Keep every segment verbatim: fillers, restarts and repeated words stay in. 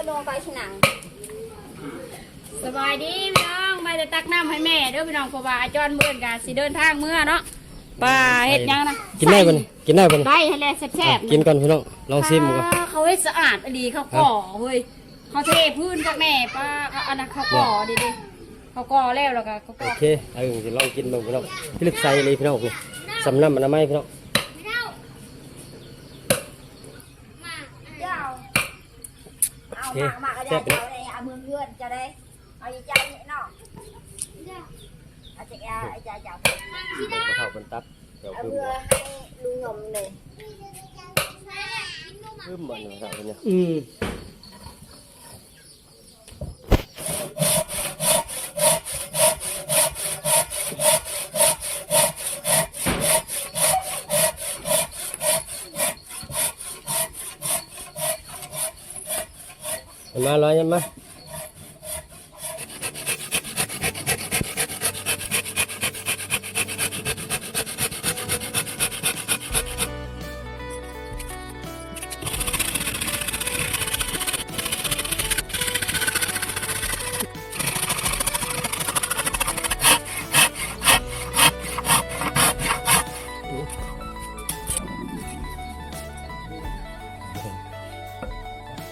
ลงไปที่หนัง สบายดีพี่น้อง มาแต่ตักน้ำให้แม่เด้อพี่น้อง เพราะว่าอาจารย์เบิ่นกะสิเดินทางเมือเนาะ ป้าเฮ็ดหยังนะ กินได้บ่นี่ กินได้บ่นี่ ได้ให้แหละแซ่บๆ กินก่อนพี่น้อง ลองซิมก่อน ป้าเขาเฮ็ดสะอาดอีหลี เขาก่อเฮ้ย เขาเทพื้นกับแม่ ป้าเขาอันนั้นเขาก่อ บ่ ดีๆ เขาก่อแล้ว แล้วก็เขาก่อ โอเค เอาอื่นสิลองกินเบิ่งพี่น้อง พิลึกใสเลยพี่น้อง นี่ สำน้ำอนามัยพี่น้อง เดี๋ยว โอเค เอาหมาก หมากกระดาษ แซ่บไปเลย เอาเลย เอามือเพื่อนจะได้ เอาอีกจานนี้เนาะ เอาจะเอา เอาจะเอา เบิ่งพ่อเฒ่าเพิ่นตัด เดี๋ยว เอา คือ เพื่อให้ลุงยมเลย คือบ่นี่ครับเนี่ย อืม มาลอยมา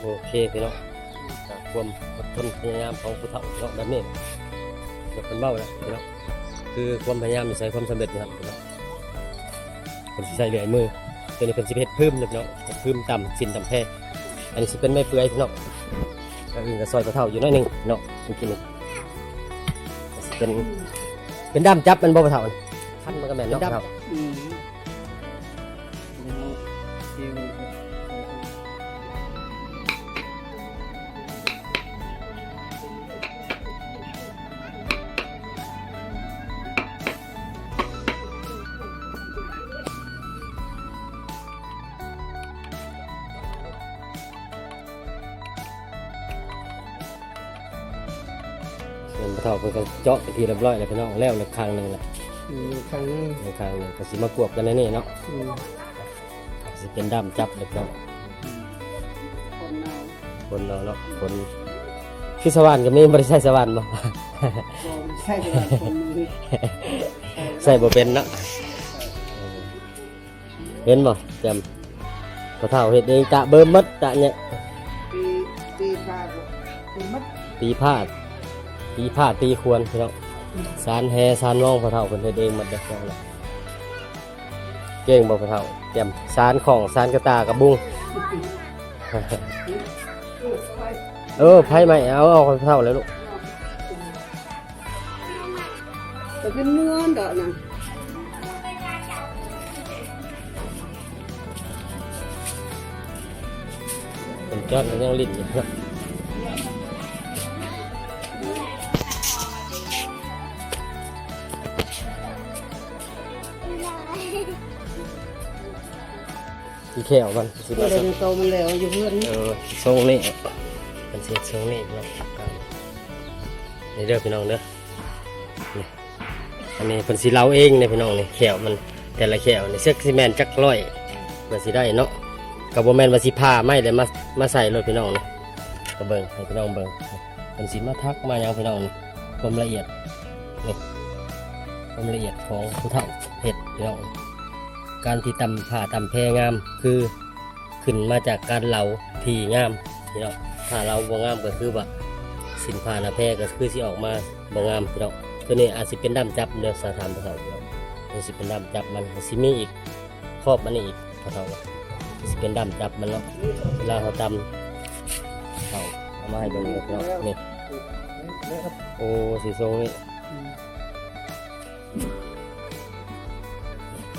โอเคพี่น้อง จากความอดทนพยายามของผู้เฒ่าพี่น้องแบบนี้ เดี๋ยวเพิ่นเว้าแล้วพี่น้อง คือความพยายามมีใช้ความสำเร็จนะครับพี่น้อง เพิ่นสิใช้เลื่อยมือ ตัวนี้เพิ่นสิเฮ็ดพื้มนะพี่น้อง เฮ็ดพื้มตำสินตำแพ อันนี้สิเป็นไม้เปื่อยพี่น้อง อันอื่นก็ซอยพ่อเฒ่าอยู่หน่อยหนึ่งเนาะ เมื่อกี้นี้ สิเป็น เป็นด้ามจับมันบ่พ่อเฒ่า คันมันก็แม่นเนาะ เป็นด้าม พ่อเฒ่า อืม ส่วนพ่อเฒ่าเพิ่นก็เจาะเป็นที่เรียบร้อยแล้วพี่น้อง แล้วละข้างหนึ่งละ อืม ข้างหนึ่ง อีกข้างหนึ่งก็สิมากวบกันในนี่เนาะ อืม สิเป็นด้ามจับเรียบร้อย คนเอา คนเอาเนาะ คน คือสว่านก็มี บ่ได้ใช้สว่านบ่ บ่ใช่สว่านคนมือ ใช้บ่เป็นเนาะ เห็นบ่แจ่ม พ่อเฒ่าเฮ็ดเอง ตะเบิ่มหมด ตะเนี่ย ตี ตีผ้า ตีมัด ตีผ้า ตีผ้า ตีควรพี่น้อง สานแห สานรอง พ่อเฒ่าเพิ่นเฮ็ดเองหมดเด้อพี่น้อง เก่งบ่พ่อเฒ่า แจ่ม สานของ สานกระต่ายกระบุง เออ ไผใหม่ เอา เอาของพ่อเฒ่าเลยลูก แต่เป็นเนื้อดอกนะ เป็นจอดมันยังลิ้นอยู่เนาะ อีแข้วมันสิ เดี๋ยว มา เดี๋ยวโตมันแล้วอยู่เพื่อน เออ ทรงนี่ มันสิทรงนี่เนาะ นี่เด้อพี่น้องเด้อ นี่ อันนี้เพิ่นสิเลาเองเนี่ยพี่น้องนี่ แข้วมัน แต่ละแข้วนี่ จักสิแม่นจักร้อย เพิ่นสิได้เนาะ ก็บ่แม่นว่าสิผ่าไม้เลยมา มาใส่รถพี่น้องนี่ ก็เบิ่ง ให้พี่น้องเบิ่ง เพิ่นสิมาทักมาหยังพี่น้องนี่ ความละเอียด นี่ ความละเอียดของผู้เฒ่าเฮ็ดพี่น้อง การที่ตำผ้าตำแพงาม คือขึ้นมาจากการเลาที่งามพี่น้อง ถ้าเลาบ่งามก็คือว่า สิ้นผ้าหน้าแพก็คือสิออกมาบ่งามพี่น้อง ตัวนี้อาจสิเป็นด้ามจับเด้อ สาถามผู้เฒ่าพี่น้อง มันสิเป็นด้ามจับมัน มันสิมีอีก ครอบมันนี่อีก พ่อเฒ่า สิเป็นด้ามจับมันเนาะ เวลาเขาตำ เขาเอามาให้เบิ่งเนาะ นี่ โอ้ สีทรงนี่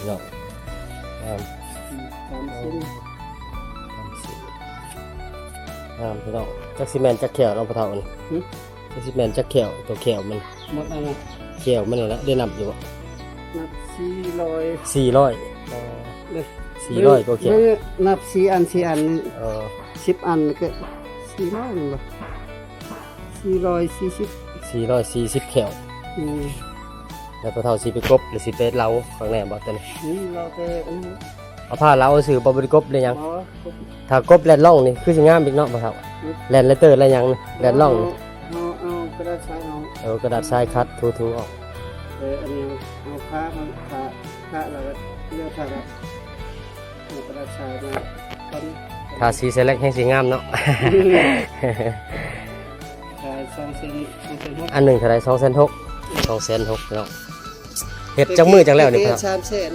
เนาะ งาม อืม สามชิ้น งามพี่น้อง จักสิแม่นจักแข้วเนาะ พ่อเฒ่านี่ หึ จักสิแม่นจักแข้ว ตัวแข้วมัน หมดแล้วนะ แข้วมันนั่นแหละ ได้นับอยู่บ่ นับสี่ร้อย สี่ร้อย เออ เด้อ สี่ร้อยกว่าแข้ว เด้อ นับสี่อัน สี่อันนี่ เออ สิบอันก็สี่ร้อยนั่นบ่ สี่ร้อยสี่สิบ สี่ร้อยสี่สิบแข้ว อืม แล้วพ่อเฒ่าสิไปกบ หรือสิไปเลาข้างในบ่ตัวนี้ นี่เลาแต่อันนี้ เอาผ้าลาวเอาซื้อบ่ บ่ได้กบเลยหยัง อ๋อ ถ้ากบแล่นล่องนี่คือสิงามอีกเนาะพ่อเฒ่า อืม แล่นแล่นเตอร์แล่นหยังนี่แล่นล่องนี่ เอา เอา เอากระดาษทรายเอา เออ กระดาษทรายขัดถูๆออก เออ อันนี้เอา เอาผ้ามา ผ้า ผ้าแล้วก็เลือกผ้าแล้วเอากระดาษทรายมา ทาสีใส่แล็กแฮงสิงามเนาะ ขายสองแสน สองแสนหก อันหนึ่งเท่าไหร่ สองแสนหก สองแสนหกเนาะ เฮ็ดจักมื้อจักแล้วนี่พ่อ เฮ็ดสามแสน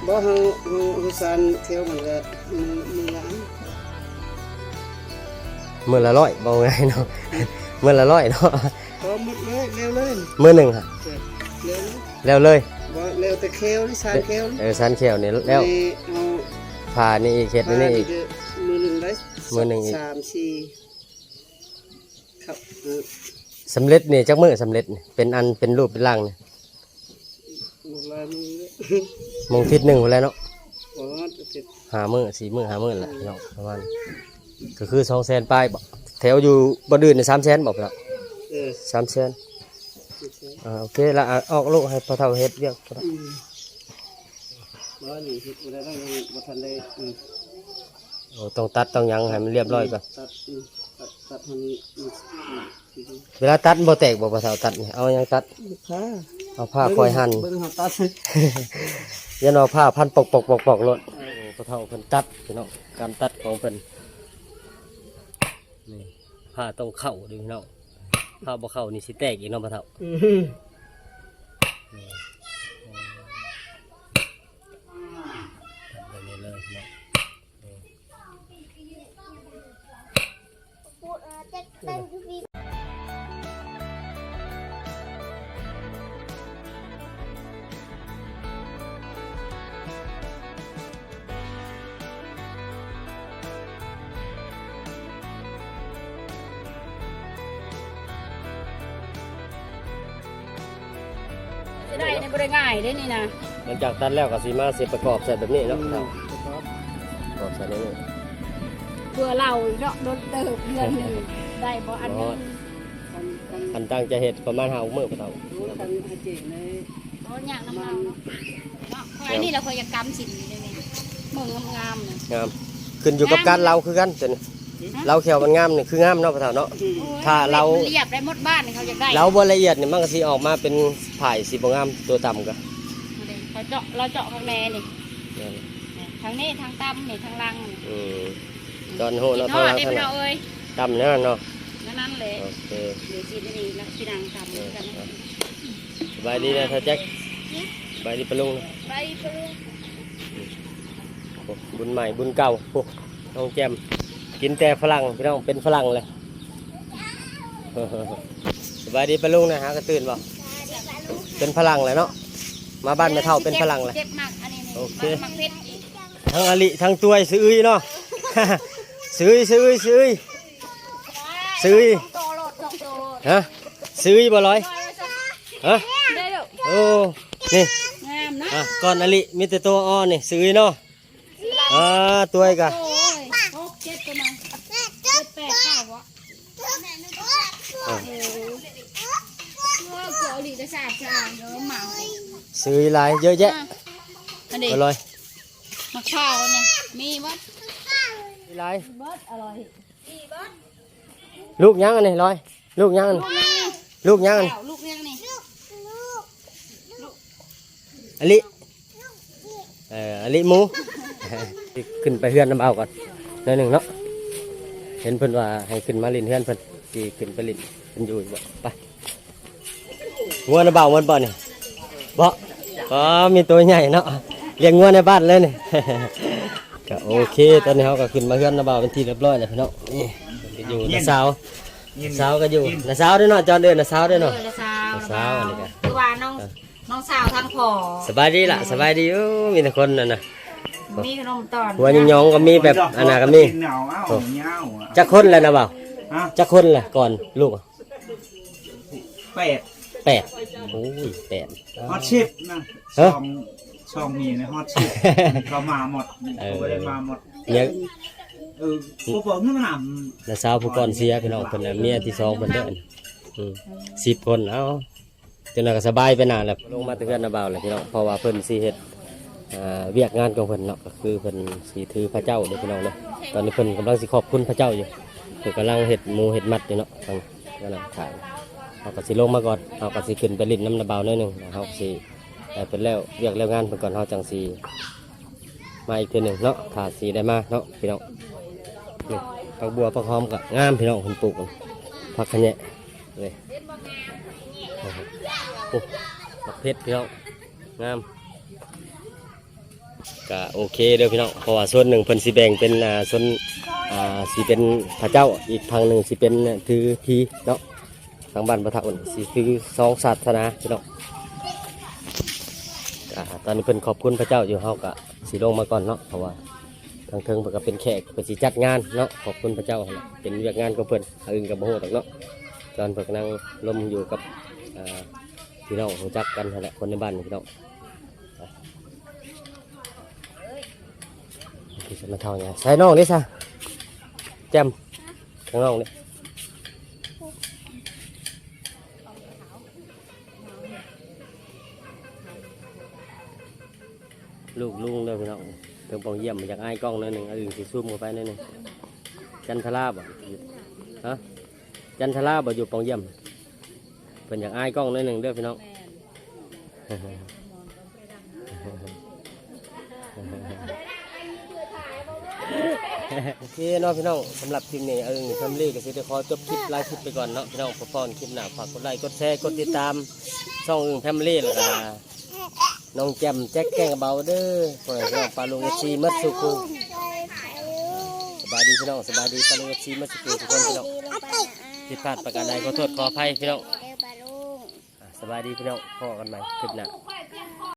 บ่ เฮา เฮา เฮาสานแถวมันก็มื้อ มื้อละอัน มื้อละร้อย เว้าง่ายเนาะ มื้อละร้อยเนาะ พอหมดเลย เร็วเลย มื้อหนึ่งฮะ เออ เร็วเลย แล้วเลย บ่ แล้วแต่แคลนี่ สานแคลนี่ เออ สานแคลนี่แล้ว นี่เอา ผ่านี่อีก เฮ็ดนี่อีก ผ่านี่ก็มื้อหนึ่งได้ มื้อหนึ่งอีก สาม สี่ ครับ เออ สำเร็จนี่จักมื้อสำเร็จนี่ เป็นอันเป็นรูปเป็นร่างนี่ บ่หลายมื้อแล้ว มื้ออาทิตย์หนึ่งพู้นแหล้วเนาะ บ่ฮอดอาทิตย์ ห้ามื้อ สี่มื้อ ห้ามื้อแหละเนาะ ประมาณ ก็คือสองแสนปลายบ่ แถวอยู่บ่อนอื่นนี่สามแสนบ่พ่อเฒ่า เออ สามแสน อ่า โอเคละ อ่ะ ออกลูกให้พ่อเฒ่าเฮ็ดเวียก อืม บ่ นี่เฮ็ดบ่ได้ ยังบ่ทันได้ อืม โอ้ ต้องตัดต้องหยังให้มันเรียบร้อยก่อน ตัด อืม ตัด ตัดให้มัน อืม เวลาตัดมันบ่แตกบ่พ่อเฒ่า ตัดนี่ เอาหยังตัด ผ้า เอาผ้าคอยหั่น เบิ่ง เบิ่งเฮาตัด ยันเอาผ้าพันปอกๆๆๆโลด เออ พ่อเฒ่าเพิ่นตัดพี่น้อง การตัดของเพิ่น นี่ ผ้าต้องเข้าเด้อพี่น้อง ผ้าบ่เข้านี่สิแตกอีกเนาะพ่อเฒ่า อืม นี่ แบบนี้เลยเนาะ นี่ สิได้นี่บ่ได้ง่ายเด้นี่นะ หลังจากตัดแล้วก็สิมาสิประกอบใส่แบบนี้เนาะ อืม ครับ ประกอบ ประกอบใส่ในนี้ เพื่อเราเนาะ โดนเติบเดือนหนึ่ง ได้บ่อันนี้ อ๋อ อัน อัน อันตั้งใจเฮ็ดประมาณห้าหกมื้อพ่อเฒ่า โอ้ย คันอาเจกเลย โอ้ย ยากนำเราเนาะ เนาะ ข้อยนี่แหละข้อยอยากกำสินอยู่ในนี้ เบิ่งงามๆน่ะ งาม ขึ้นอยู่กับการเลาคือกันตัวนี้ ฮะ เลาแข้วมันงามนี่คืองามเนาะพ่อเฒ่าเนาะ อืม ถ้าเลา เรียบได้หมดบ้านนี่เขาอยากได้ เลาบ่ละเอียดนี่มันก็สิออกมาเป็นผายสิบ่งาม ตัวต่ำก็ เขาเจาะ เราเจาะข้างในนี่ แม่น ทางนี้ทางต่ำนี่ทางล่างนี่ อืม ตอนโหเนาะ คิดฮอด ทางล่าง เด้อพี่น้องเอ้ย ต่ำนั่นเนาะ นั่นนั่นแหละ โอเค เดี๋ยวสิได้นี่นะ สินั่งต่ำกันนะ เออ สบายดีนะท่านแจ็ค สบายดีป้าลุงนะ สบายดีป้าลุง โอ้ บุญใหม่บุญเก่า โอ้ น้องแจม กินแต่ฝรั่งพี่น้อง เป็นฝรั่งเลย สบายดีป้าลุงนะ หากระตื่นบ่ เป็นฝรั่งเลยเนาะ มาบ้านแม่เฒ่าเป็นฝรั่งเลย เก็บหมากอันนี้นี่ โอเค หมากเพชรอีก ทั้งอลิทั้งตวย ซื้ออึยเนาะ ซื้ออึย ซื้ออึย ซื้ออึย ซื้ออึย สองตัวโลด สองตัวโลด ฮะ ซื้ออึยบ่ลอย ฮะ ได้ลูก โอ้ นี่ งามนะ อ่ะ ก่อนอลิมีแต่ตัวอ่อนนี่ ซื้ออึยเนาะ อ่า ตวยกะ โอ้ย หก เจ็ด ตัวนั้น เจ็ด แปด เก้า บ่ อ่ะ เออ เออ เกาหลีก็สาดสาดเยอะมาก ซื้ออึยหลายเยอะแยะ อ่ะ อันนี้ อร่อย มะพร้าวเนี่ย มีบ่ มีหลาย เบิด อร่อย ลูกยังอันนี้ลอย ลูกยังอันนี้ ลูกยัง ลูกยังอันนี้ อ้าว ลูกยังนี่ อลิ เอ่อ อลิหมู ขึ้นไปเฮือนน้ำเบาก่อนหน่อยหนึ่งเนาะ เห็นเพิ่นว่าให้ขึ้นมาเล่นเฮือนเพิ่น สิขึ้นไปเล่น เพิ่นอยู่บ่ ไป งัวน้ำเบามันบ่นี่ บ่ อ๋อ มีตัวใหญ่เนาะ เลี้ยงงัวในบ้านเลยนี่ ก็โอเค ตอนนี้เราก็ขึ้นมาเฮือนน้ำเบาเป็นที่เรียบร้อยแล้วพี่น้อง นี่ อยู่น้าสาว น้าสาวก็อยู่ น้าสาวด้วยเนาะ จอนเดินน้าสาวด้วยเนาะ เออ น้าสาว น้าสาว อันนี้ก็ คือว่าน้อง เออ น้องสาวทางพ่อ สบายดีล่ะ สบายดี โอ้ มีแต่คนนั่นน่ะ มีขนมตอน หัวหยองๆก็มีแบบ อันนั้นก็มี กินเอา เอ้า โอ้ เหงาอ่ะ จักคนแล้วนะเบา ฮะ จักคนแล้วก่อนลูกอะ แปด แปด โอ้ย แปด ฮอดสิบนะ ฮะ สอง สองนี่นะ ฮอดสิบ ก็มาหมด เออ ก็บ่ได้มาหมด เนี่ย เออ พวกผมนี่มันหนำ น้าสาวผู้ก่อนเสียพี่น้อง เพิ่นน่ะเมียที่สองเพิ่นเด้อ อืม สิบคน เอ้า จังนั้นก็สบายไปนานแล้ว ลงมาแต่เฮือนน้าบ่าวเลยพี่น้อง เพราะว่าเพิ่นสิเฮ็ด อ่า เวียกงานของเพิ่นเนาะ ก็คือเพิ่นสิถือพระเจ้าเด้อพี่น้องเด้อ ตอนนี้เพิ่นกำลังสิขอบคุณพระเจ้าอยู่ เพิ่นกำลังเฮ็ดหมูเฮ็ดหมัดอยู่เนาะ ทาง กำลังขาย เฮาก็สิลงมาก่อน เฮาก็สิขึ้นไปเล่นน้ำนาบาวหน่อยหนึ่ง เฮาก็สิ ให้เพิ่นแล้วเวียกแล้วงานเพิ่นก่อน เฮาจั่งสิมาอีกเทื่อหนึ่งเนาะ ถ้าสิได้มาเนาะพี่น้อง นี่ ผักบัวผักหอมก็งามพี่น้อง เพิ่นปลูก ผักคะแยะเลย โอ้ บักเผ็ดพี่น้อง งาม ก็โอเคเด้อพี่น้อง เพราะว่าส่วนหนึ่งเพิ่นสิแบ่งเป็น อ่า ส่วน อ่า สิเป็นพระเจ้า อีกฝั่งหนึ่งสิเป็นถือที่เนาะ ทางบ้านพระเฒ่านี่สิถือสองศาสนาพี่น้อง อ่า ตอนนี้เพิ่นขอบคุณพระเจ้าอยู่ เฮาก็สิลงมาก่อนเนาะ เพราะว่าทางเทิงเพิ่นก็เป็นแขก เพิ่นสิจัดงานเนาะ ขอบคุณพระเจ้าหั่นแหละ เป็นเวียกงานของเพิ่น ทางอื่นก็บ่ฮู้ดอกเนาะ ตอนเพิ่นกำลังลมอยู่กับ อ่า พี่น้องรู้จักกันหั่นแหละ คนในบ้านนี่พี่น้อง คือจะมาเท่าไง ใส่น้องนี่ซะ แจ่ม ข้างนอกนี่ ลูกลุงเด้อพี่น้อง เพิ่งปองเยี่ยม อยากอายกล้องหน่อยหนึ่ง เอาอื่นสิซูมเข้าไปหน่อยหนึ่ง จันทราบ่ ฮะ จันทราบ่อยู่ปองเยี่ยม เพิ่นอยากอายกล้องหน่อยหนึ่งเด้อพี่น้อง โอเคเนาะพี่น้อง สำหรับคลิปนี้ เออ แฟมิลี่ก็สิได้ขอจบคลิปไลฟ์คลิปไปก่อนเนาะพี่น้อง พบกันคลิปหน้า ฝากกดไลค์ กดแชร์ กดติดตาม ช่องอึ่งแฟมิลี่ แล้วก็น้องแจ่มแจ็คแกล้งเบาเด้อ พ่อแม่พี่น้อง ปาลุง เอฟซี หมดสู่คู่ สบายดีพี่น้อง สบายดี ปาลุง เอฟซี หมดสู่คู่ทุกคนพี่น้อง ผิดพลาดประการใดขอโทษขออภัยพี่น้อง อ่ะ สบายดีพี่น้อง พบกันใหม่คลิปหน้า